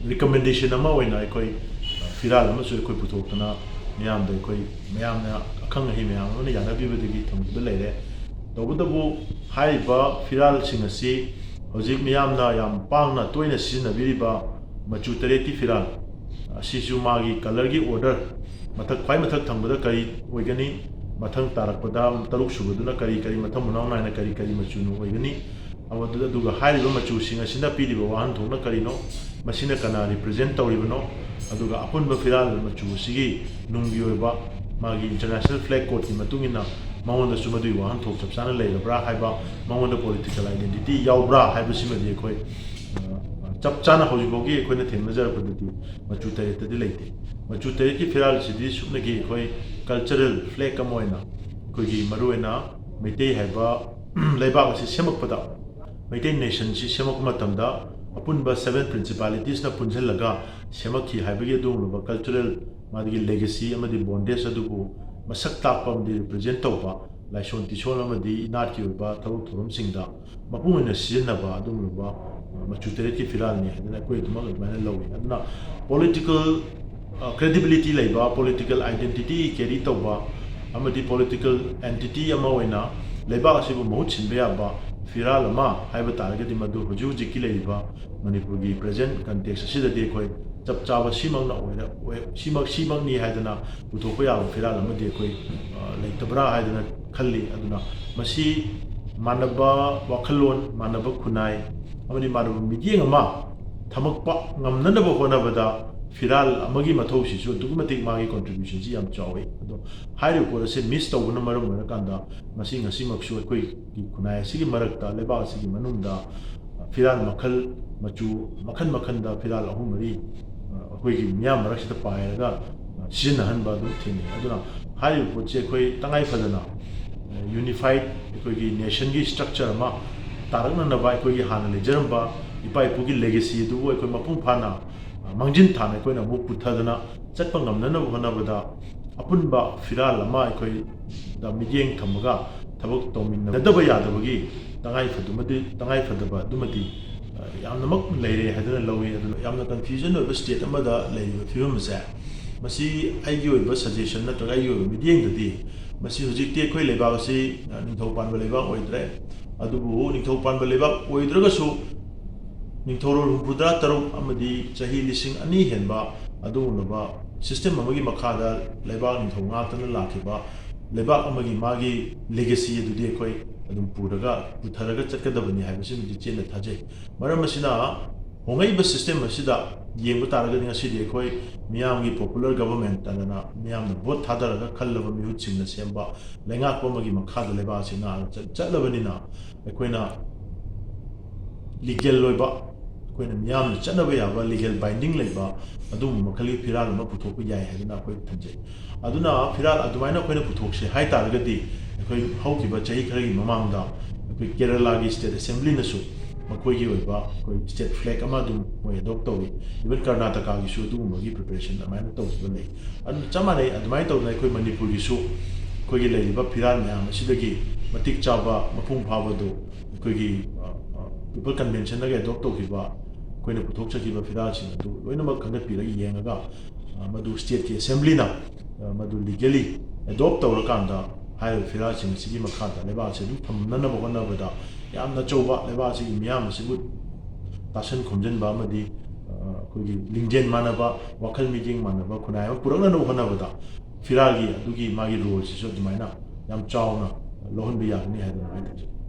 recommendation ꯑꯃ ꯑꯣꯏꯅ ꯑꯩꯈꯣꯏ, ꯑ, ꯐꯤꯔꯥꯜ ꯑꯃꯁꯨ ꯑꯩꯈꯣꯏ ꯄꯨꯊꯣꯛꯇꯅ ꯃꯤꯌꯥꯝꯗ ꯑꯩꯈꯣꯏ, ꯃꯌꯥꯝꯅ, ꯑꯈꯪ ꯑꯍꯩ ꯃꯌꯥꯝ ꯑꯃꯅ ꯌꯥꯅꯕꯤꯕꯗꯒꯤ ꯊꯝꯈꯤꯕ ꯂꯩꯔꯦ꯫ ꯇꯧꯕꯇꯕꯨ ꯍꯥꯏꯔꯤꯕ ꯐꯤꯔꯥꯜꯁꯤꯡ ꯑꯁꯤ ꯍꯧꯖꯤꯛ ꯃꯤꯌꯥꯝꯅ ꯌꯥꯝ ꯄꯥꯡꯅ ꯇꯣꯏꯅ ꯁꯤꯖꯤꯟꯅꯕꯤꯔꯤꯕ ꯃꯆꯨ ꯇꯔꯦꯠꯀꯤ ꯐꯤꯔꯥꯜ ꯑꯁꯤꯁꯨ ꯃꯥꯒꯤ colourꯒꯤ order, ꯃꯊꯛ, ꯈ꯭ꯋꯥꯏ ꯃꯊꯛ ꯊꯪꯕꯗ ꯀꯔꯤ ꯑꯣꯏꯒꯅꯤ, ꯃꯊꯪ ꯇꯥꯔꯛꯄꯗ ꯇꯔꯨꯛ ꯁꯨꯕꯗꯨꯅ ꯀꯔꯤ ꯀꯔꯤ, ꯃꯊꯪ ꯃꯅꯥꯎ ꯅꯥꯏꯅ ꯀꯔꯤ ꯀꯔꯤ ꯃꯆꯨꯅ ꯑꯣꯏꯒꯅꯤ, ꯑꯗꯨ-, ꯑꯗꯨꯒ ꯍꯥꯏꯔꯤꯕ ꯃꯆꯨꯁꯤꯡ ꯑꯁꯤꯅ ꯄꯤꯔꯤꯕ ꯋꯥꯍꯟꯊꯣꯛꯅ ꯀꯔꯤꯅꯣ, ꯃꯁꯤꯅ ꯀꯅꯥ represent ꯇꯧꯔꯤꯕꯅꯣ, ꯑꯗꯨꯒ ꯑꯄꯨꯟꯕ ꯐꯤꯔꯥꯜ ꯃꯆꯨ ꯑꯁꯤꯒꯤ ꯅꯨꯡꯒꯤ ꯑꯣꯏꯕ ꯃꯥꯒꯤ international flag codeꯀꯤ ꯃꯇꯨꯡ ꯏꯟꯅ ꯃꯉꯣꯟꯗꯁꯨ ꯃꯗꯨꯒꯤ ꯋꯥꯍꯟꯊꯣꯛ ꯆꯞ ꯆꯥꯅ ꯂꯩꯔꯕ꯭ꯔꯥ ꯍꯥꯏꯕ, ꯃꯉꯣꯟꯗ political identity ꯌꯥꯎꯕ꯭ꯔꯥ ꯍꯥꯏꯕꯁꯤꯃꯗꯤ ꯑꯩꯈꯣꯏ, ꯑ, ꯆꯞ ꯆꯥꯅ ꯍꯧꯖꯤꯛꯐꯥꯎꯒꯤ ꯑꯩꯈꯣꯏꯅ ꯊꯦꯡꯅꯖꯔꯛꯄꯗꯗꯤ ꯃꯆꯨ ꯇꯔꯦꯠꯇꯗꯤ ꯂꯩꯇꯦ꯫ ꯃꯆꯨ ꯇꯔꯦꯠꯀꯤ ꯐꯤꯔꯥꯜꯁꯤꯗꯤ ꯁꯨꯞꯅꯒꯤ ꯑꯩꯈꯣꯏ cultural flag ꯑꯃ ꯑꯣꯏꯅ, ꯑꯩꯈꯣꯏꯒꯤ ꯃꯔꯨꯑꯣꯏꯅ ꯃꯩꯇꯩ ꯍꯥꯏꯕ ꯂꯩꯕꯥꯛ ꯑꯁꯤ ꯁꯦꯝꯃꯛꯄꯗ, ꯃꯩꯇꯩ nationꯁꯤ ꯁꯦꯝꯃꯛꯄ ꯃꯇꯝꯗ ꯑꯄꯨꯟꯕ seven principalitiesꯅ ꯄꯨꯟꯁꯤꯜꯂꯒ ꯁꯦꯝꯃꯛꯈꯤ ꯍꯥꯏꯕꯒꯤ ꯑꯗꯨꯒꯨꯝꯂꯕ cultural, ꯃꯥꯒꯤ legacy ꯑꯃꯗꯤ bondage ꯑꯗꯨꯕꯨ ꯃꯁꯛ ꯇꯥꯛꯄ ꯑꯃꯗꯤ represent ꯇꯧꯕ ꯂꯥꯏꯁꯣꯟ ꯇꯤꯁꯣꯟ ꯑꯃꯗꯤ ꯏꯅꯥꯠꯀꯤ ꯑꯣꯏꯕ ꯊꯕꯛ ꯊꯧꯔꯝꯁꯤꯡꯗ ꯃꯄꯨꯡ ꯑꯣꯏꯅ ꯁꯤꯖꯤꯟꯅꯕ ꯑꯗꯨꯒꯨꯝꯂꯕ, ꯑ, ꯃꯆꯨ ꯇꯔꯦꯠꯀꯤ ꯐꯤꯔꯥꯜꯅꯤ ꯍꯥꯏꯗꯅ ꯑꯩꯈꯣꯏ ꯑꯗꯨꯃꯛ ꯑꯗꯨꯃꯥꯏꯅ ꯂꯧꯏ꯫ ꯑꯗꯨꯅ political, ꯑ, credibility ꯂꯩꯕ, political identity carry ꯇꯧꯕ ꯑꯃꯗꯤ political entity ꯑꯃ ꯑꯣꯏꯅ ꯂꯩꯕꯥꯛ ꯑꯁꯤꯕꯨ ꯃꯍꯨꯠ ꯁꯤꯟꯕ ꯌꯥꯕ ꯐꯤꯔꯥꯜ ꯑꯃ ꯍꯥꯏꯕ ꯇꯥꯔꯒꯗꯤ ꯃꯗꯨ ꯍꯧꯖꯤꯛ ꯍꯧꯖꯤꯛꯀꯤ ꯂꯩꯔꯤꯕ ꯃꯅꯤꯄꯨꯔꯒꯤ present context ꯑꯁꯤꯗꯗꯤ ꯑꯩꯈꯣꯏ ꯆꯞ ꯆꯥꯕ ꯁꯤꯃꯛꯅ ꯑꯣꯏꯔ-, ꯑꯣꯏ-, ꯁꯤꯃꯛ, ꯁꯤꯃꯛꯅꯤ ꯍꯥꯏꯗꯅ ꯄꯨꯊꯣꯛꯄ ꯌꯥꯕ ꯐꯤꯔꯥꯜ ꯑꯃꯗꯤ ꯑꯩꯈꯣꯏ, ꯑ, ꯂꯩꯇꯕ꯭ꯔꯥ ꯍꯥꯏꯗꯅ ꯈꯜꯂꯤ꯫ ꯑꯗꯨꯅ ꯃꯁꯤ ꯃꯥꯟꯅꯕ ꯋꯥꯈꯜꯂꯣꯟ, ꯃꯥꯟꯅꯕ ꯈꯨꯟꯅꯥꯏ ꯑꯃꯗꯤ ꯃꯥꯟꯅꯕ ꯃꯤꯠꯌꯦꯡ ꯑꯃ ꯊꯝꯃꯛꯄ ꯉꯝꯅꯅꯕ ꯍꯣꯠꯅꯕꯗ ꯐꯤꯔꯥꯜ ꯑꯃꯒꯤ ꯃꯊꯧꯁꯤꯁꯨ ꯑꯗꯨꯛꯀꯤ ꯃꯇꯤꯛ ꯃꯥꯒꯤ contributionꯁꯤ ꯌꯥꯝ ꯆꯥꯎꯏ꯫ ꯑꯗꯣ ꯍꯥꯏꯔꯤꯕ ꯄꯣꯠ ꯑꯁꯤ miss ꯇꯧꯕꯅ ꯃꯔꯝ ꯑꯣꯏꯔꯀꯥꯟꯗ ꯃꯁꯤ ꯉꯁꯤꯃꯛꯁꯨ ꯑꯩꯈꯣꯏꯒꯤ ꯈꯨꯟꯅꯥꯏ ꯑꯁꯤꯒꯤ ꯃꯔꯛꯇ, ꯂꯩꯕꯥꯛ ꯑꯁꯤꯒꯤ ꯃꯅꯨꯡꯗ ꯐꯤꯔꯥꯜ ꯃꯈꯜ, ꯃꯆꯨ ꯃꯈꯜ ꯃꯈꯜꯗ ꯐꯤꯔꯥꯜ ꯑꯍꯨꯝ ꯃꯔꯤ, ꯑ, ꯑꯩꯈꯣꯏꯒꯤ ꯃꯤꯌꯥꯝ ꯃꯔꯛꯁꯤꯗ ꯄꯥꯏꯔꯒ, ꯑ, ꯁꯤꯖꯤꯟꯅꯍꯟꯕ ꯑꯗꯨꯝ ꯊꯦꯡꯅꯩ꯫ ꯑꯗꯨꯅ ꯍꯥꯏꯔꯤꯕ ꯄꯣꯠꯁꯤ ꯑꯩꯈꯣꯏ ꯇꯉꯥꯏ ꯐꯗꯅ, ꯑ, unified ꯑꯩꯈꯣꯏꯒꯤ nationꯒꯤ structure ꯑꯃ ꯇꯥꯔꯛꯅꯅꯕ, ꯑꯩꯈꯣꯏꯒꯤ ꯍꯥꯟꯅ ꯂꯩꯖꯔꯝꯕ ꯏꯄꯥ ꯏꯄꯨꯒꯤ legacy ꯑꯗꯨꯕꯨ ꯑꯩꯈꯣꯏ ꯃꯄꯨꯡ ꯐꯥꯅ, ꯑ, ꯃꯥꯡꯖꯤꯟ ꯊꯥꯅ ꯑꯩꯈꯣꯏꯅ ꯑꯃꯨꯛ ꯄꯨꯊꯗꯅ ꯆꯠꯄ ꯉꯝꯅꯅꯕ ꯍꯣꯠꯅꯕꯗ ꯑꯄꯨꯟꯕ ꯐꯤꯔꯥꯜ ꯑꯃ ꯑꯩꯈꯣꯏꯗ ꯃꯤꯠꯌꯦꯡ ꯊꯝꯃꯒ ꯊꯕꯛ ꯇꯧꯃꯤꯟꯅꯒꯗꯕ ꯌꯥꯗꯕꯒꯤ ꯇꯉꯥꯏ ꯐꯗꯨꯃꯗꯤ, ꯇꯉꯥꯏ ꯐꯗꯕ ꯑꯗꯨꯃꯗꯤ, ꯑ, ꯌꯥꯝꯅꯃꯛ ꯂꯩꯔꯦ ꯍꯥꯏꯗꯨꯅ ꯂꯧꯏ꯫ ꯑꯗꯨꯅ ꯌꯥꯝꯅ confusion ꯑꯣꯏꯕ state ꯑꯃꯗ ꯂꯩꯔꯤꯕ ꯐꯤꯕꯝ ꯑꯁꯦ, ꯃꯁꯤ ꯑꯩꯒꯤ ꯑꯣꯏꯕ suggestion ꯅꯠꯇ꯭ꯔꯒ ꯑꯩꯒꯤ ꯑꯣꯏꯕ ꯃꯤꯠꯌꯦꯡꯗꯗꯤ, ꯃꯁꯤ ꯍꯧꯖꯤꯛꯇꯤ ꯑꯩꯈꯣꯏ ꯂꯩꯕꯥꯛ ꯑꯁꯤ, ꯑ, ꯅꯤꯡꯊꯧ ꯄꯥꯟꯕ ꯂꯩꯕꯥꯛ ꯑꯣꯏꯗ꯭ꯔꯦ꯫ ꯑꯗꯨꯕꯨ ꯅꯤꯡꯊꯧ ꯄꯥꯟꯕ ꯂꯩꯕꯥꯛ ꯑꯣꯏꯗ꯭ꯔꯒꯁꯨ, ꯅꯤꯡꯊꯧꯔꯣꯜ ꯍꯨꯝꯐꯨꯇꯔꯥ ꯇꯔꯨꯛ ꯑꯃꯗꯤ ꯆꯍꯤ ꯂꯤꯁꯤꯡ ꯑꯅꯤ ꯍꯦꯟꯕ ꯑꯗꯨꯒꯨꯝꯂꯕ system ꯑꯃꯒꯤ ꯃꯈꯥꯗ ꯂꯩꯕꯥꯛ ꯅꯤꯡꯊꯧ ꯉꯥꯛꯇꯅ ꯂꯥꯛꯈꯤꯕ ꯂꯩꯕꯥꯛ ꯑꯃꯒꯤ ꯃꯥꯒꯤ legacy ꯑꯗꯨꯗꯤ ꯑꯩꯈꯣꯏ ꯑꯗꯨꯝ ꯄꯨꯔꯒ, ꯄꯨꯊꯔꯒ ꯆꯠꯀꯗꯕꯅꯤ ꯍꯥꯏꯕꯁꯤꯃꯗꯤ ꯆꯦꯠꯅ ꯊꯥꯖꯩ꯫ ꯃꯔꯝ ꯑꯁꯤꯅ, ꯍꯣꯡꯂꯛꯏꯕ system ꯑꯁꯤꯗ ꯌꯦꯡꯕ ꯇꯥꯔꯒꯗꯤ ꯉꯁꯤꯗꯤ ꯑꯩꯈꯣꯏ ꯃꯤꯌꯥꯝꯒꯤ popular government ꯍꯥꯏꯗꯅ ꯃꯤꯌꯥꯝꯅ vote ꯊꯥꯗꯔꯒ ꯈꯜꯂꯕ ꯃꯤꯍꯨꯠꯁꯤꯡꯅ ꯁꯦꯝꯕ ꯂꯩꯉꯥꯛꯄ ꯑꯃꯒꯤ ꯃꯈꯥꯗ ꯂꯩꯕꯥꯛ ꯑꯁꯤ ꯉꯥꯛꯑꯒ ꯆꯠ-, ꯆꯠꯂꯕꯅꯤꯅ, ꯑꯩꯈꯣꯏꯅ legal ꯑꯣꯏꯕ, ꯑꯩꯈꯣꯏꯅ ꯃꯤꯌꯥꯝꯅ ꯆꯠꯅꯕ ꯌꯥꯕ, ꯂꯤꯒꯦꯜ ꯕꯥꯏꯟꯗꯤꯡ ꯂꯩꯕ ꯑꯗꯨꯒꯨꯝꯕ ꯃꯈꯜꯒꯤ ꯐꯤꯔꯥꯜ ꯑꯃ ꯄꯨꯊꯣꯛꯄ ꯌꯥꯏ ꯍꯥꯏꯗꯅ ꯑꯩꯈꯣꯏ ꯊꯝꯖꯩ꯫ ꯑꯗꯨꯅ ꯐꯤꯔꯥꯜ ꯑꯗꯨꯃꯥꯏꯅ ꯑꯩꯈꯣꯏꯅ ꯄꯨꯊꯣꯛꯁꯦ ꯍꯥꯏ ꯇꯥꯔꯒꯗꯤ, ꯑꯩꯈꯣꯏ ꯍꯧꯈꯤꯕ ꯆꯍꯤ ꯈꯔꯒꯤ ꯃꯃꯥꯡꯗ ꯑꯩꯈꯣꯏ ꯀꯦꯔꯂꯥꯒꯤ ꯁ꯭ꯇꯦꯠ ꯑꯦꯁꯦꯝꯕ꯭ꯂꯤꯅꯁꯨ ꯃꯈꯣꯏꯒꯤ ꯑꯣꯏꯕ ꯑꯩꯈꯣꯏ ꯁ꯭ꯇꯦꯠ ꯐ꯭ꯂꯦꯒ ꯑꯃ ꯑꯗꯨꯝ ꯃꯣꯏ ꯑꯦꯗꯣꯞ ꯇꯧꯏ꯫ ꯏꯚꯟ ꯀꯔꯅꯥꯇꯀꯥꯒꯤꯁꯨ ꯑꯗꯨꯒꯨꯝꯕꯒꯤ ꯄ꯭ꯔꯤꯄꯦꯔꯦꯁꯟ ꯑꯗꯨꯃꯥꯏꯅ ꯇꯧꯈꯤꯕ ꯂꯩ꯫ ꯑꯗꯨ ꯆꯞ ꯃꯥꯟꯅꯩ꯫ ꯑꯗꯨꯃꯥꯏꯅ ꯇꯧꯗꯅ ꯑꯩꯈꯣꯏ ꯃꯅꯤꯄꯨꯔꯒꯤꯁꯨ ꯑꯩꯈꯣꯏꯒꯤ ꯂꯩꯔꯤꯕ ꯐꯤꯔꯥꯜ ꯃꯌꯥꯝ ꯑꯁꯤꯗꯒꯤ ꯃꯇꯤꯛ ꯆꯥꯕ, ꯃꯄꯨꯡ ꯐꯥꯕꯗꯨ ꯑꯩꯈꯣꯏꯒꯤ, ꯑ, ꯑ, ꯄꯤꯄꯜ ꯀꯟꯚꯦꯟꯁꯟꯅꯒ ꯑꯦꯗꯣꯞ ꯇꯧꯈꯤꯕ, ꯑꯩꯈꯣꯏꯅ ꯄꯨꯊꯣꯛꯆꯈꯤꯕ ꯐꯤꯔꯥꯜꯁꯤꯡ ꯑꯗꯨ ꯂꯣꯏꯅꯃꯛ ꯈꯟꯒꯠꯄꯤꯔꯒ ꯌꯦꯡꯉꯒ, ꯑ, ꯃꯗꯨ ꯁ꯭ꯇꯦꯠꯀꯤ ꯑꯦꯁꯦꯝꯕ꯭ꯂꯤꯅ, ꯑ, ꯃꯗꯨ ꯂꯤꯒꯦꯂꯤ ꯑꯦꯗꯣꯞ ꯇꯧꯔꯀꯥꯟꯗ ꯍꯥꯏꯔꯤꯕ ꯐꯤꯔꯥꯜꯁꯤꯡ ꯑꯁꯤꯒꯤ ꯃꯈꯥꯗ ꯂꯩꯕꯥꯛ ꯑꯁꯤ ꯑꯗꯨꯝ ꯊꯝꯅꯅꯕ ꯍꯣꯠꯅꯕꯗ ꯌꯥꯝꯅ ꯑꯆꯧꯕ ꯂꯩꯕꯥꯛ ꯑꯁꯤꯒꯤ ꯃꯤꯌꯥꯝ ꯑꯁꯤꯕꯨ ꯇꯥꯁꯟ ꯈꯣꯝꯖꯤꯟꯕ ꯑꯃꯗꯤ, ꯑ, ꯑꯩꯈꯣꯏꯒꯤ ꯂꯤꯡꯖꯦꯜ ꯃꯥꯟꯅꯕ, ꯋꯥꯈꯜ ꯃꯤꯠꯌꯦꯡ ꯃꯥꯟꯅꯕ ꯈꯨꯟꯅꯥꯏ ꯑꯃ ꯄꯨꯔꯛꯅꯅꯕ ꯍꯣꯠꯅꯕꯗ ꯐꯤꯔꯥꯜꯒꯤ ꯑꯗꯨꯒꯤ ꯃꯥꯒꯤ ꯔꯣꯜꯁꯤꯁꯨ ꯑꯗꯨꯃꯥꯏꯅ ꯌꯥꯝ ꯆꯥꯎꯅ ꯂꯧꯍꯟꯕ ꯌꯥꯒꯅꯤ ꯍꯥꯏꯗꯅ ꯑꯩ ꯊꯝꯖꯒꯦ꯫